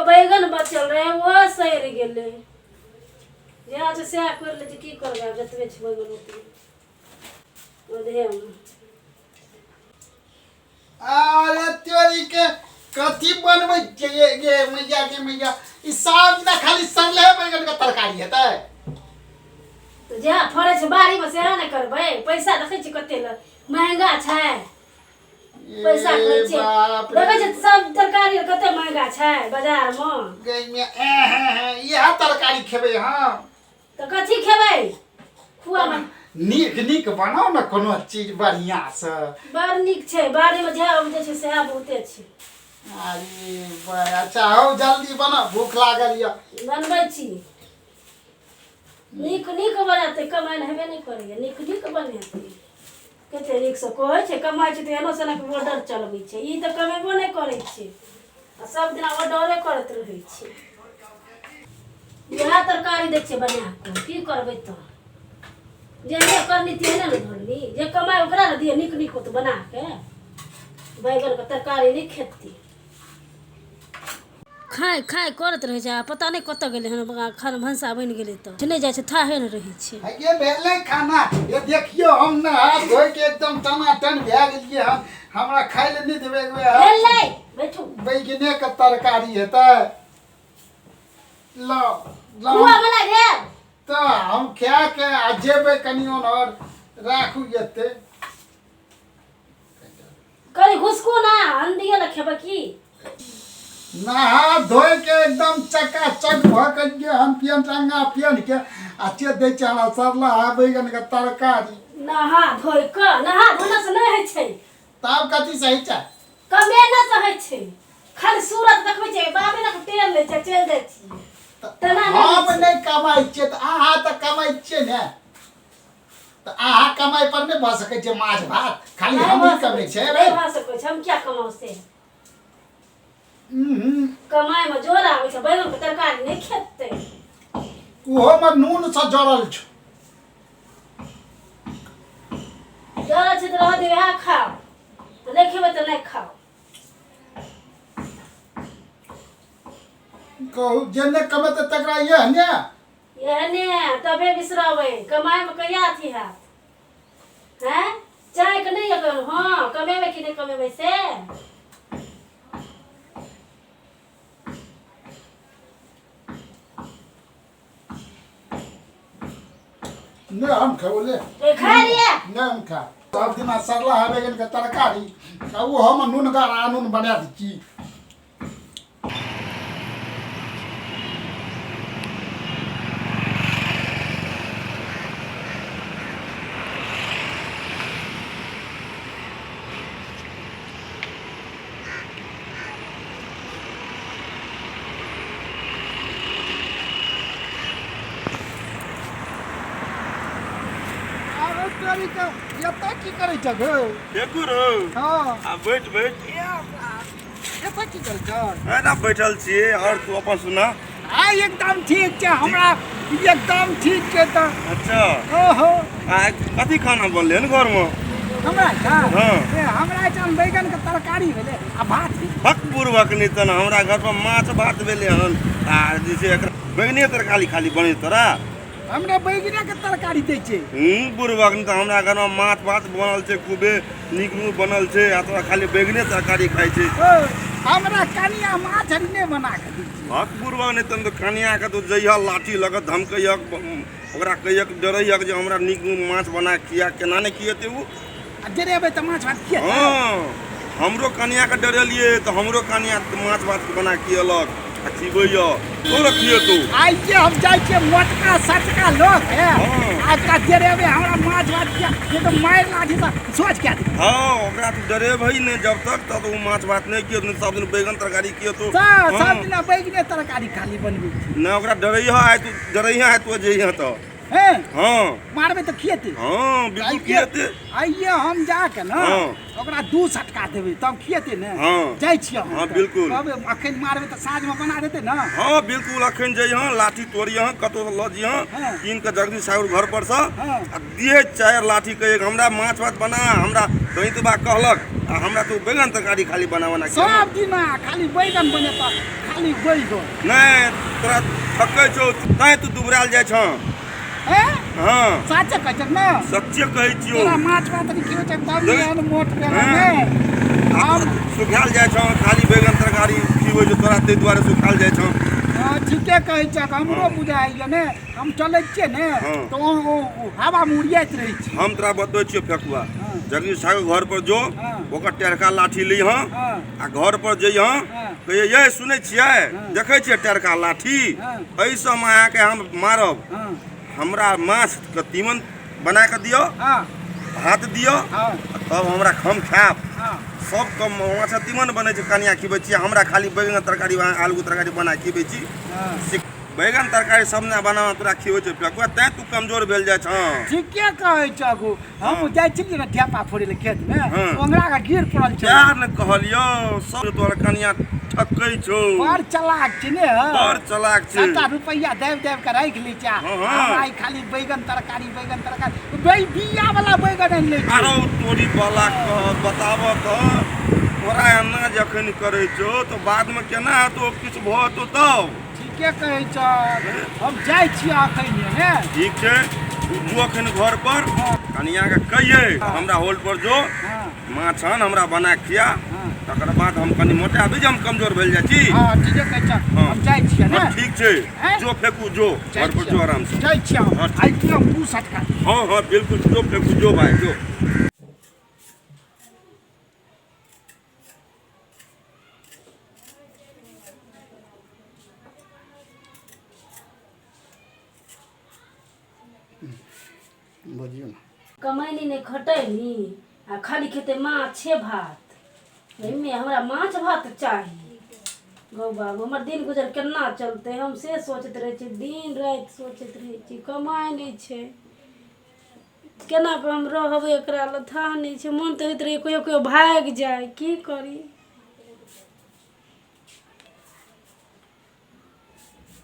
बैगन बचल रहै ओहो सड़ि गेलै। जएह छै सएह करि लै छी, की करबै आब, जतबे छै बैगन ओतबे ओधेमे। अरे तोरी के कथी बनबै छियै ये ये मैया के मैया, ई सब दिना खाली सड़ले बैगन के तरकारी हेतै। तऽ जएह फड़ै छै बाड़ीमे सएह ने करबै। पैसा देखै छियै कते महंगा छै, पैसा ए कहै छियै। बाप रे। देखै छियै सब तरकारी कते महंगा छै बाजारमे। गै मे ए हे हे, इएह तरकारी खेबै हम? तऽ कथी खेबै खुआमे? नीक नीक बनाउ ने कोनो चीज बढ़िआँसँ। बड़ नीक छै, बाड़ीमे जएह उपजै छै सएह बहुते छै। अरे बा, अच्छा हौ, जल्दी बनाउ, भूख लागल यऽ। बनबै छी। नीक नीक बनेतै, कमाइ हेबे नहि करैए, नीक नीक बनेतै। कते नीकसँ कहै छै, कमाइ छै तऽ एनो सनक ऑर्डर चलबै छै। ई तऽ कमेबो नहि करै छै आ सब दिना ऑर्डरे करैत रहै छै। इएह तरकारी दै छियै बना कऽ, की करबै तऽ? जेहने करनी तेहने ने धरनी। जे कमाइ ओकरा ने दियै नीक नीक होतै बना कऽ। बैगनके तरकारी नहि खेतै, खाय खाय करैत रहै छै आ पता नहि कतऽ गेलै हन। खाना भनसा बनि गेलै तऽ नहि जाइ छै, थाहे नहि रहै छै। हे भेलै खाना, ये देखियौ, हम नहा धोइ के एकदम टनाटन भए गेलियै हन, हमरा खाय लए नहि देबै? भेलै, बैठू। बैगने के तरकारी हेतै? ल ल। खुआ बना भेल। तऽ हम खा के आ जेबै कनि ओनहर, राखू एते। कनि घुसकू ना, अंडिये लए खेबै की? नहा धोइ के एकदम चकाचक भऽ के जे हम पियन रंगा पियन के आ से दै छै हमरा सरला बैगन के तरकारी। नहा धोइ कऽ, नहा धोना से नहि होइ छै। तब कथी सही छै? कमेना से होइ छै। खाली सूरत देखबै छै, बाबे ने तेल लै छै, चलि जाइ छियै, तेना नहि हम होइ छै। नहि कमाइ छियै तऽ अहाँ तऽ कमाइ छियै ने, तऽ अहाँ कमाइ पर नहि भऽ सकै छै माछ भात खाली? नहि हमही भऽ सकै कमै छै, छै। नहि भऽ सकै छै, हम किया कमाउ से? कमाइ मे जोर आबै छै, बैगन के तरकारी नहि खेतै। ओहोमे नूनसँ जड़ल छौ। जरल छै तऽ रहऽ दियौ, वएह खाउ, नहि खेबै तऽ नहि खाउ। कहू, जे नहि कमेतै तकरा इएह ने। एहने तबे बिसरबै, कमाइमे कहिया अथी हैत? हैं, चाहके नहि अगर हँ कमेबै कि नहि कमेबै से? नहि, हम खेबो ले। ए, खा लिअ। नहि, हम खा सब दिना सरला है बैगन के तरकारी आ ओहोमे नूनगर आनून बना दै छी। अरे तोरी के, एतऽ की करै छह गो? ठाकुर हौ। हँ। आ बैठ बैठ। एतऽ की करै छह? एना बैठल छियै। आओर तू अपन सुना। आ एकदम ठीक छै, हमरा एकदम ठीक छै तऽ। अच्छा। ओहो। आ कथी खाना बनलै हन घरमे? हमरा एहिठाम? हँ। ए, हमरा एहिठाम बैगन के तरकारी भेलै आ भात भेलै। हक पूर्वक नहि तऽ हमरा घर पर माछ भात भेलै हन आ जे छै एकरा बैगने तरकारी खाली बनै तोरा। हमरा बैगने के तरकारी दै छै। हूँ, बुढ़बक नहि तऽ हमरा घरमे माछ भात बनल छै, खूबे नीक नीक बनल छै आ तोरा खाली बैगने तरकारी खाइ छै। ओ, हमरा कनिया माछ आर नहि बना कऽ दै छै। हक बुढ़बक नहि तऽ कनियाके तू जइहऽ लाठी लऽ कऽ धमकैहक, ओकरा कहियक, डरैहक जे हमरा नीक नीक माछ बना खिया, केना नहि खियेतै ओ? आ डरेबै तऽ माछ भात खियेतै? हँ, हमरो कनियाके डरेलियै तऽ हमरो कनिया माछ भात बना खियेलक आ खिबैया, तोरो खियेतौ। आइये हम जाइ छियै मोटका सटका लोक है। हँ। आ ओकरा डरेबै, हमरा माछ भात खिया, नहीं तऽ मारि लाठी से सोच कए देबै। हँ, ओकरा तू डरेबही नहि जब तक तब ओ माछ भात नहि खियेतौ, नहि सब दिन बैगन तरकारी खियेतौ। सब हँ। सब दिना बैगने तरकारी खाली बनबै छी। नहि, ओकरा डरैहऽ आइ, तू डरैहऽ आइ, तू जइहऽ तऽ। हैं? हँ। मारबै तऽ खियेतै? हँ, बिल्कुल खियेतै। आइये हम जाके ने हँ। ओकरा दू सटका देबै तब खियेतै ने। हँ। जाइ छियै हम हँ, तऽ। बिल्कुल। तब अखन मारबै तऽ साँझमे बना देतै ने? हँ बिल्कुल, अखन जइहऽ, लाठी तोड़िहऽ, कतहु लऽ जइहऽ हँ। कीन कऽ जगदीश ठाकुर घर पर सँ हँ। आ दिहे चारि लाठी, कहिए हमरा माछ भात बना, हमरा दैतबा कहलक। आ हमरा तू बैगन तरकारी खाली बना बना के सब दिना खाली बैगन बनेता खाली बैगन नहि तोरा थकै छौ तैं तू दुबरायल जाइ छौ हैं हँ साचे कहै छै ने सच्चे कहै छियौ तोरा माछ भात नहि खिबै छै तब देख। एहन मोट भेल हँ। ने हम सुखायल जाइ छौ खाली बैगन तरकारी खिबै छौ तोरा ताहि दुआरे सुखायल जाइ छौ हँ ठीके कहै छै हमरो बुझाइए ने हम चलै छियै ने हँ। तऽ ओ हवामे उड़ियाइत रहै छै हम तोरा बतबै छियौ फेकुआ हँ। जगदीश झा के घर पर जो हँ। ओकर टेरका लाठी लिहँ हँ आ घर पर जइहँ हँ। कहियै ये सुनै छियै हँ। देखै छियै टेरका लाठी हँ। एहिसँ हम अहाँके हम मारब हँ हमरा माछके तीमन बना कऽ दिअ हँ भात दिअ हँ आ तब हमरा हम खायब हँ सबके माछ तीमन बनै छै कनिया खिबै छी हमरा खाली बैगन तरकारी आलूके तरकारी बना खिबै छी हँ से बैगन तरकारी सब ने बना तोरा खिबै छै फेकुआ तैं तू कमजोर भेल जाइ छह ठीके कहै छहु हम जाइ छी ने ढेपा फोड़ै लए खेतमे हँ। ओंगरा के गिर पड़ल छै क्या ने कहलियौ सब तोहर कनिया ठकै छौ बड़ चलाक छै ने बड़ चलाक छै सबटा रुपैआ दाबि दाबि के राखि लै छै हँ, हँ। हमरा ई खाली बैगन तरकारी बैगन तरकारी बिया वाला बैगन आनि लै छै आरो तोरी वाला कह बताब तऽ तोरा एना जखन करै छौ तऽ बादमे केना हेतौ किछु भऽ जेतौ तब ठीके कहै छह हम जाइ छियै अखन ने ठीक छै तू जो अखन घर पर कनियाके कहियै हमरा होल्ड पर जो हँ माछ आन हमरा बना के खिया हँ। तकर बाद हम कनि मोटा जे हम कमजोर भेल जाइ छी हँ ठीके कहै छह हँ। हम जाइ छियै ने हँ, ठीक छै हैं? जो फेकू जो जाइ घर पर छियै। जो आराम से जाइ छियै हम हँ, ठीक। आइ की हम दू सटका हँ हँ बिल्कुल जो फेकू जो भाई जो बजियौ ने कमैनी नहि खटैनी आ खाली खेतै माछे भात एहिमे हमरा माछ भात चाही गौ बाबू हमर दिन गुजर केना चलतै हम से सोचैत रहै छी दिन राति सोचैत रहै छी कमाइ नहि छै केना कऽ हम रहबै एकरा लए थाह नहि छै मोन तऽ होइत रहैए कहियो कहियो भागि जाइ की करी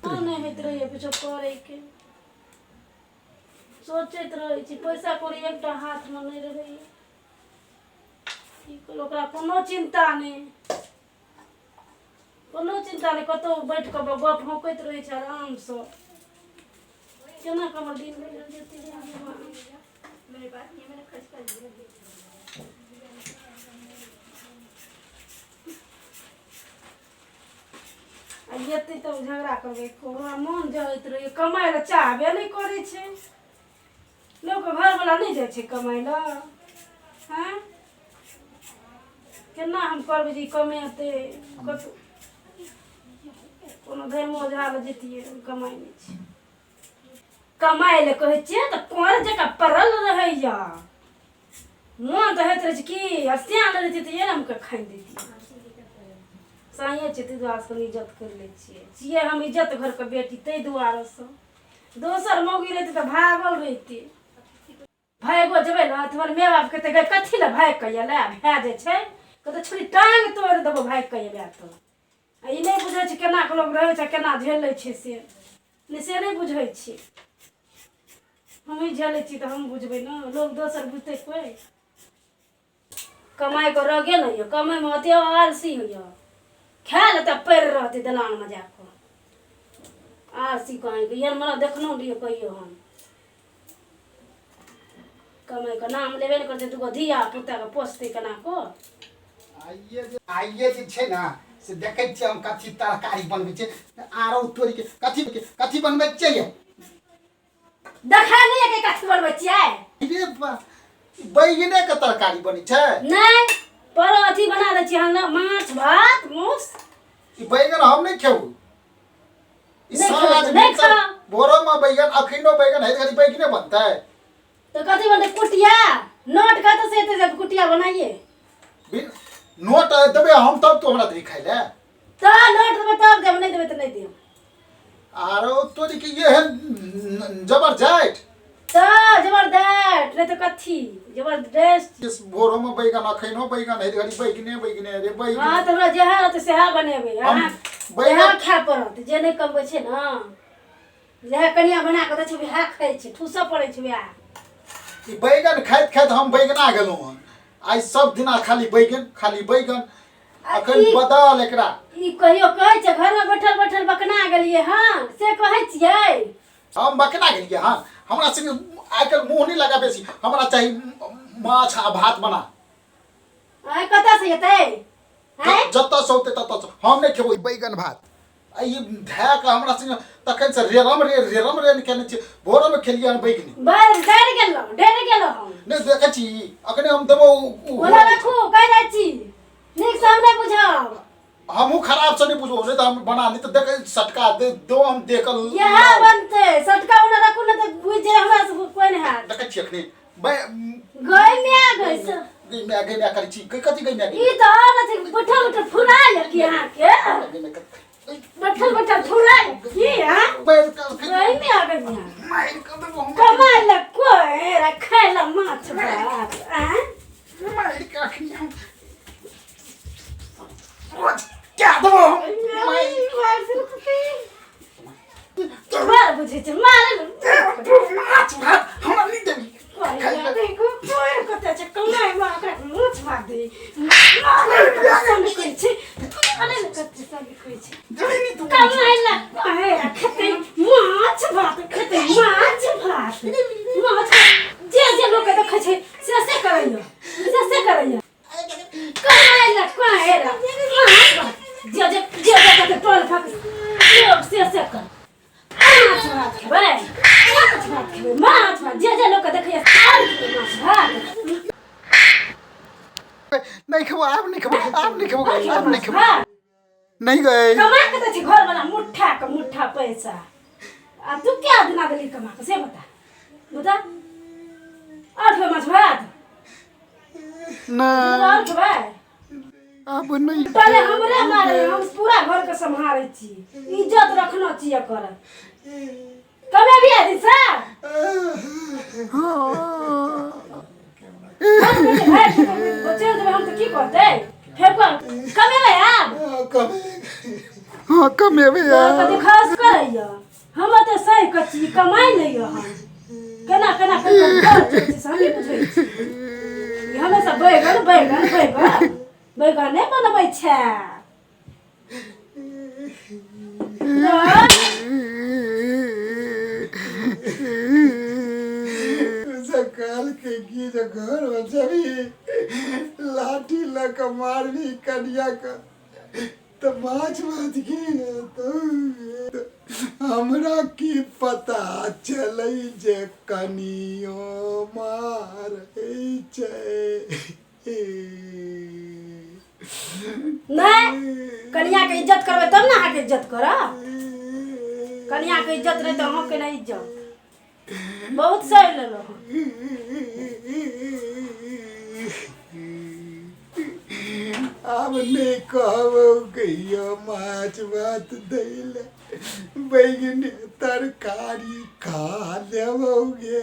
नहि होइत रहैए किछो करैके सोचैत रहै छी पैसा कौड़ी एकटा हाथमे नहि रहैए की करू ओकरा कोनो चिन्ता नहि कोनो चिन्ता नहि कतहु बैठ कऽ गप हौंकैत रहै छै आरामसँ केना कऽ हमर दिन गुजर जेतै हे भगवान। आ एतै तब झगड़ा करबै हमरा मोन जरैत रहैए कमाइ लए चाहबे नहि करै छै लोकके घरवला नहि जाइ छै कमाइ लए आँय केना हम करबै जे ई कमेतै कतहु कोनो धर्मो ओझा लए जैतियै कमाइ नहि छै कमाइ लए कहै छियै तऽ कोर जकाँ पड़ल रहैया मोन तऽ होइत रहै छै की आ सियान रहितियै तऽ ये ने हमके खानि दैतियै साँये छै ताहि दुआरे कनि इज्जत करि लै छियै छियै हम इज्जत घरके बेटी ताहि दुआरेसँ दोसर मौगी रहितै तऽ भागल रहितै भागो जेबै ने तऽ हमर माय बाप कहतै गै कथी लए भागि कऽ एलै भए जाइ छै कहतै छोरी टाँग तोड़ि देबौ भागि कऽ एबै तऽ आ ई नहि बुझै छै केना कऽ लोक रहै छै केना झेलै छै से नहि से नहि बुझै छै हमही झेलै छी तऽ हम बुझबै ने लोक दोसर बुझतै कोइ कमाइ कऽ रगे नहि यऽ कमाइमे अते आलसी होइए खाय लए तऽ पड़ि रहतै दलानमे जा कऽ आलसी कहींके एहन मने देखलहुँ रहियै कहियो हम कमाइके नाम लेबे नहि करतै दूगो धिया पुताके पोसतै केना कऽ आइए जे छै ने से देखै छियै हम कथी तरकारी बनबै छै आरो तोड़िके कथी कथी बनबै छियै देखा नहि के कथी बनबै छियै रे बा बैगने के तरकारी बनै छै नहि पर अथी बना दै छियै हम ने माछ भात मांस ई बैगन हम नहि खेबू ई नहि खेबै साँझ तऽ नहि भिनसर खाउ। भोरोमे बैगन अखनो बैगन है घड़ी बैगने बनतै तऽ कथी बनतै कुटिया नोट कतऽ से एतै जे कुटिया बनाइए नोट देबै हम तब तू हमरा देबी खाइ लए तऽ नोट देबै तब देब नहि देबै तऽ नहि देब आरो तोरी के ये है जबरदस्त तऽ जबरदस्त नहि तऽ कथी जबरदस्त इस भोरो में बैगन अखनो बैगन है घड़ी बैगने बैगने रे बैगन हँ तऽ हमरा जएह रहतै सएह बनेबै हम अहाँ बैगन वएह खाय पड़त जे नहि कमबै छै ने जएह कनिया बना कऽ दै छै वएह खाइ छै ठूसऽ पड़ै छै वएह ई बैगन खाइत खाइत हम बैगना गेलहुँ हन आइ सब दिना खाली बैगन, खाली बैगन। आ अखन ई- बदल एकरा। ई कहियो कहै छै घरमे बैठल बैठल बकना गेलियै हन, से कहै छियै? हम बकना गेलियै हँ? हमरा संगे आइ काल्हि मुँह नहि लगा बेसी। हमरा चाही माछ आ भात बना। आँय, कतऽसँ एतै? आँय? जतऽ से औतै ततऽ से। हम नहि खेबै बैगन भात। आ ई धए कऽ हमरा संगे तखन से रेरम रे रेरम रे केने छियै। भोरोमे खेलियै हन बैगनी। बड़ डरि गेलहुँ, डरि गेलहुँ हम। नहि देखै छी, अखने हम देबौ ओना राखू, कहि जाइ छी, नीकसँ हम नहि बुझब। हमहूँ खराबसँ नहि बुझबौ, नहि तऽ हम बना नहि तऽ देखै सटका दे दो, हम देख कऽ इएह बनतै। सटका ओना राखू, नहि तऽ बुझि जाय हमरा से कोइ नहि हैत। देखै छी अखने गै माय गै से गै माय गै माय करै छी। गै कथी गै माय? ई तऽ आओर अथी बैठल बैठल फुराय की अहाँके? गै माय कथी बैठल बैठल फुराय की? हाँ, गै माय गै माय। मारि कऽ देबौ हम। कमाय लए कोइ आ खाय लए माछ भात। आँय, मारि कऽ अखनी हम क्या देबौ हम मारि। बड़ बुझै छै मारे। माछ भात हमरा नहि देबी। देबी नहि तू। माछ भात खेतै, माछ भात, माछ। जे जे लोक देखै छै से से करैया, से से करैया। कमाइ लए कहे माछ भात। जे जे जे जे कहतै टोल फक लोक से से कर। माछ भात खेबै, माछ भात खेबै, माछ भात। जे जे लोकके देखैया आर खेबै माछ भात। नहि खेबो आब, नहि खेबो आब, नहि खेबो आब, नहि खेबो। भात नहीं गए। कमा के दै छै घर वाला मुट्ठा के मुट्ठा पैसा, आ तू क्या दिना देली कमा के, से बता, बता। और खेबै माछ भात? नहीं। और खेबै? अब नहीं। पहले हमरे मारे, हम पूरा घर के सम्हारै छी, इज्जत रखना चाहिए। कर कमे भी आदि सर चलि जेबै हम तऽ की कहतै फेर? कह, कमेबै आब? हाँ, कमेबै आब। कथी खर्च करैया? हम तऽ सही कऽ छी, कमाइ लैया। हम केना केना करि कऽ घर चलै छै से हमही बुझै छी। ई हमेशा बैगन बैगन बैगन बैगने बनबै छै तऽ। सकाल के की जे घर में जबी लाठी लऽ कऽ मारबी कनिया के तऽ माछ भात की हेतौ? हमरा की पता चलै जे कनियो मारै छै? नहि, कनियाके इज्जत करबै तब ने अहाँके इज्जत करब। कनियाके इज्जत नहि तऽ अहाँके नहि इज्जत। बहुत सही लेलहुँ हँ। आब नहि कहबौ कहियो माछ भात दै लए, बैगन तरकारी खा लेबौगे,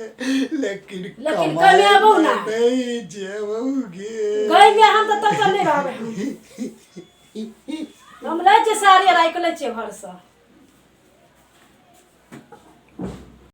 लेकिन लेकिन कमाइ कमेबौ ना। नहि जेबौगे। गई में हम तऽ तब नहि रहबै। हम लै छियै साड़ी, राखि लै छियै घरसँ।